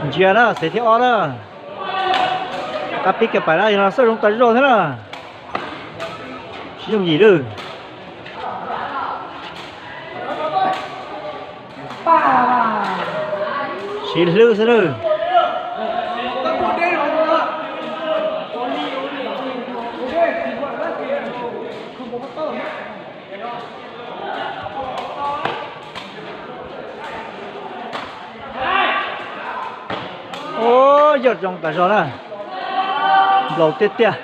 Ntsia na, xev thib ob na. Qab pib kiag pais na, yog no xwb zoo tas zog thiab na. Tsis yooj yim lawm. Siv hlwb xwb na. Ua, yog zoo tas zog na. Nplaum tiag tiag.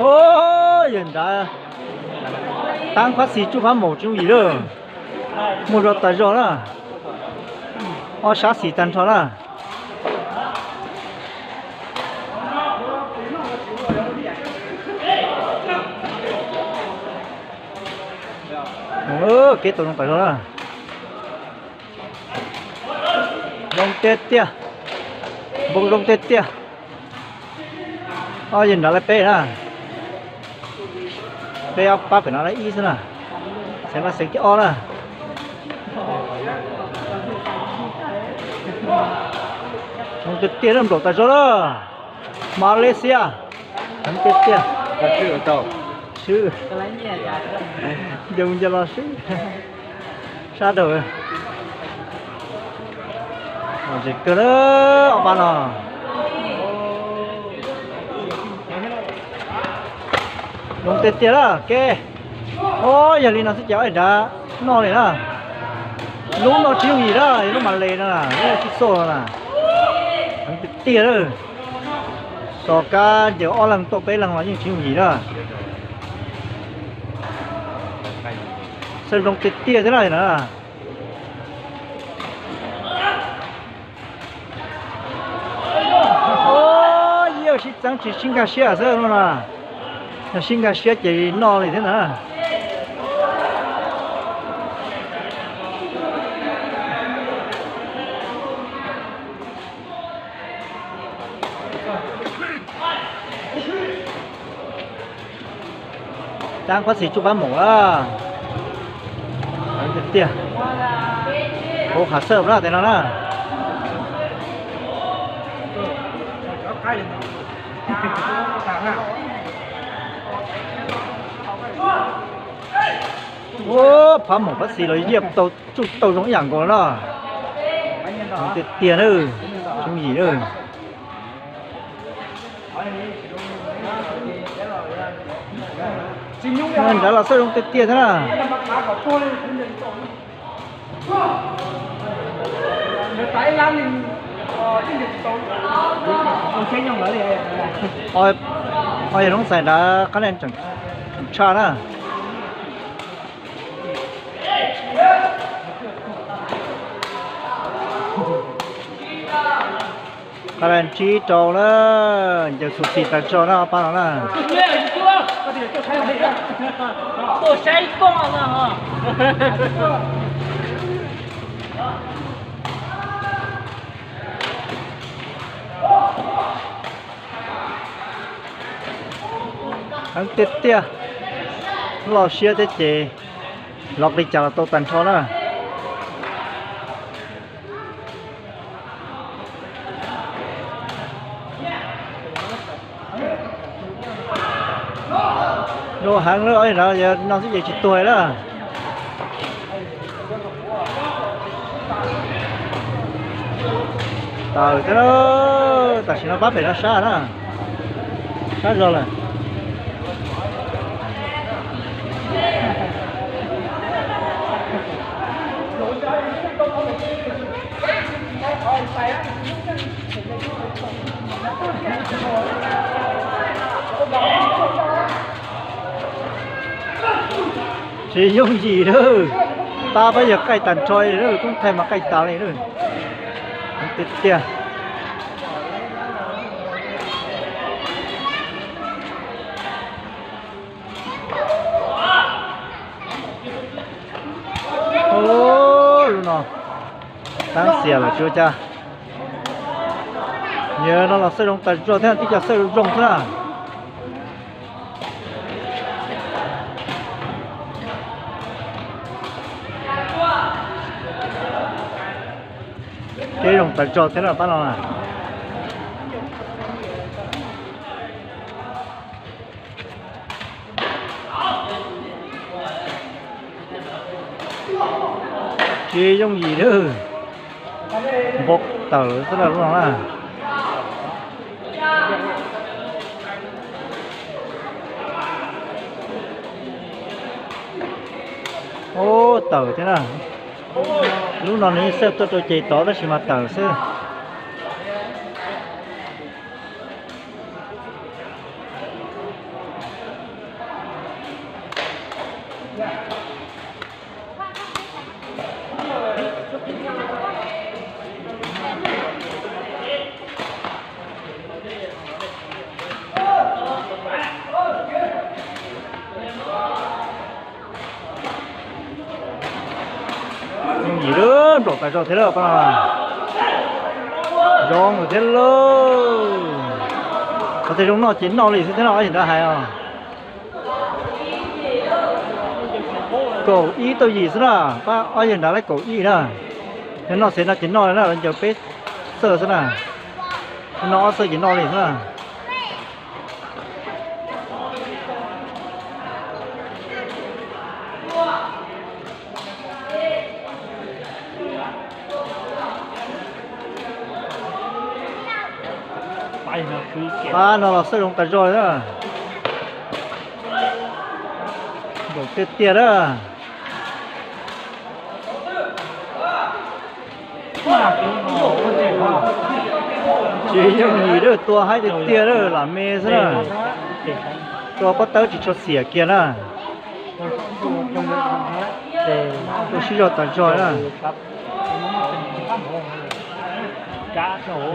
Ua, yawg nrad taab phab xis tsuj phab maum tsis yooj yim lawm. Muaj zog tas zog na. Ob sab xis tag nrho na. Kev tau zoo tas zog na. Zoo tiag tiag. Npoo zoo tiag tiag. Ob yawg nrad lawv peb na. Peb ob pab pem no lawv ib xwb na. Xeev no xeev thib ob na. Zoo tiag tiag, nplaum tas zog na. Malaysia. Heev tiag tiag. Swb. Yoo nco los swb. Sab rau. Tseem kawg na, ob pab no. Zoo tiag tiag na, kev. Ua, yog li no xwb ces ob nrad noj li na. Lub no tsis yooj yim na, lub Malay no na, lub sib xoj no na. Heev tiag tiag na. Tos kab ncaws ob leeg tuaj peb leeg los yeej tsis yooj yim na. Xawb zoo tiag tiag thiab na. Yog sib txeeb tsis sib nkag siab xwb no na. Yog sib nkag siab ces noj li thiab na. Taab phab xis tsuj phab maum na. Tiag tiag. Hauv Qham Xawj na, tej no na. Ua, phab maum phab xis los yeej tau tsuj tau zoo ib yam nkaus na. Tiag tiag na. Tsis yooj yim na. Nrad los xawb zoo tiag tiag thiab na. Ua, yog Hmoob Xais nrad qab ne tseem tshaj na. Qab ne ntsib rau na, ncaws xus xis tas zog na ob pab no na. Heev tiag tiag, loj siab thiab ces los li cas los tau tag nrho na. Zoo heev lawm, no xwb ces tsis tuag na. Tawm thiab, tam sim no pab pem no sab na, sab zog lawm. Tsis yooj yim lawm, pab peb yawg qaij tag nrho li, koob thaij mas qaij tas li lawm. Tiag tiag. Lub no, taab xiam lawm tsis ua cas. Yog no los xawj zoo tas zog thiab, tib co xawj zoo zoo xwb na. Tib zoo tas zog thiab na pab no na. Tsis yooj yim lawm, npau taws xwb lawm lub no na. Ub, tawm thiab na. Lub no nws yeej xawj tuaj rau ces tod tab sis mas tawm xwb. Yooj yim lawm, nplaum tas zog thiab lawm pab no. Zoo lawm thiab lauj. Qhov tias zoo noj ces noj li xwb thiab no, ob yawg nrad hais os. Kaum ib tau yim xwb na, pab ob yawg nrad lawv kaum ib na. Yog noj xev no ces noj li na, lawv ncaws peb xawj xwb na. Noj ob xawj ces noj li xwb na. Pab no los xawj zoo tas zog li na. Nplaum tiag tiag na. Tsis yooj yim lawm, tua haib tiag tiag lawm, lam me xwb na. Tua pob tawb tsis tshua xiam kiag na. Tua sib zog tas zog na.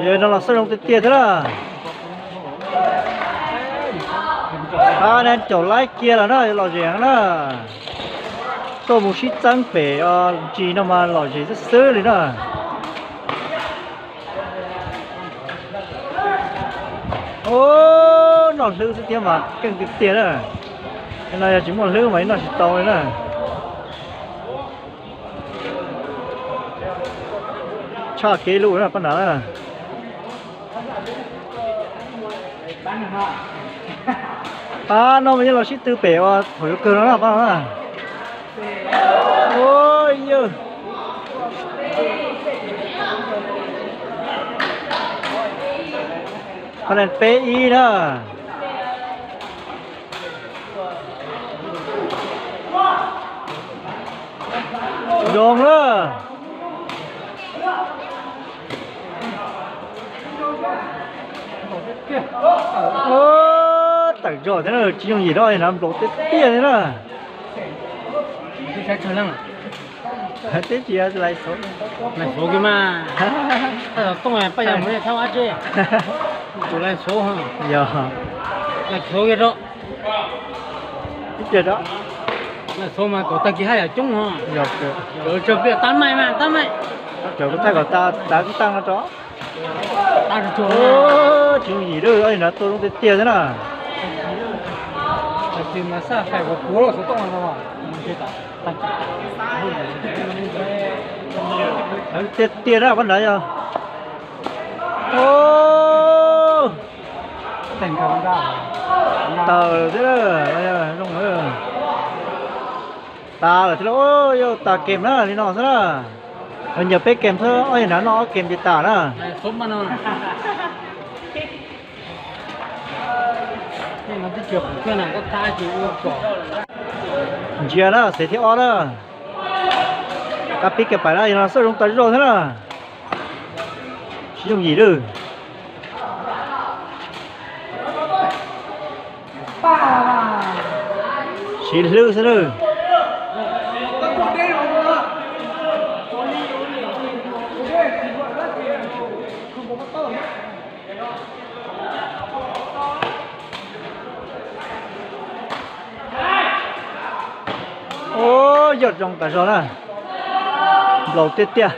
Yog no los xawj zoo tiag tiag thiab na. Ab, neeg caum laib kiag lawm na, lom zem heev na. Tuaj mus sib txeeb pem ntsis no mas lom zem xwb xwb li na. Ub, noj hlwb xwb thiab mas keej tiag tiag na. No yog tsis muaj hlwb mas noj tsis tau li na. Tshaj kev lus na pab nrad na. Pab no mas yeej los sib tw pem ua thaum yuav kawg no na pab no na. Ub, yawg. Pab no peb ib na. Zoo na. Tawm zog thiab na, tsis yooj yim na, hnav nplaum tiag tiag li na. Teb tsis lais xauv, lais xauv kiag mas. Tooj paj yam mus thab ab tseb, tsum lais xauv, yog lais xauv kiag rau. Ib pliag rau, lais xauv mas kom tag kis haj yam coob ho. Yog, tsam pliag tab maij mas tab maij. Tsam kuv thaij kom tas kuv taaj no rau. Tsis yooj yim lawm, ob yawg nrad tua zoo tiag tiag thiab na. Tiag tiag na, pab nrad yog. Tawm thiab, zoo. Tas lawm thiab lauj, yog tas kem na li no xwb na. Ncaws peb kem xwb, ob yawg nrad noj ob kem ces tas na. Ntsia na, xev thib ob na. Kab pib kiag pais na, yog no xawj zoo tas zog thiab na. Tsis yooj yim lawm. Siv hlwb xwb na. Ub, yog zoo tas zog na. Nplaum tiag tiag.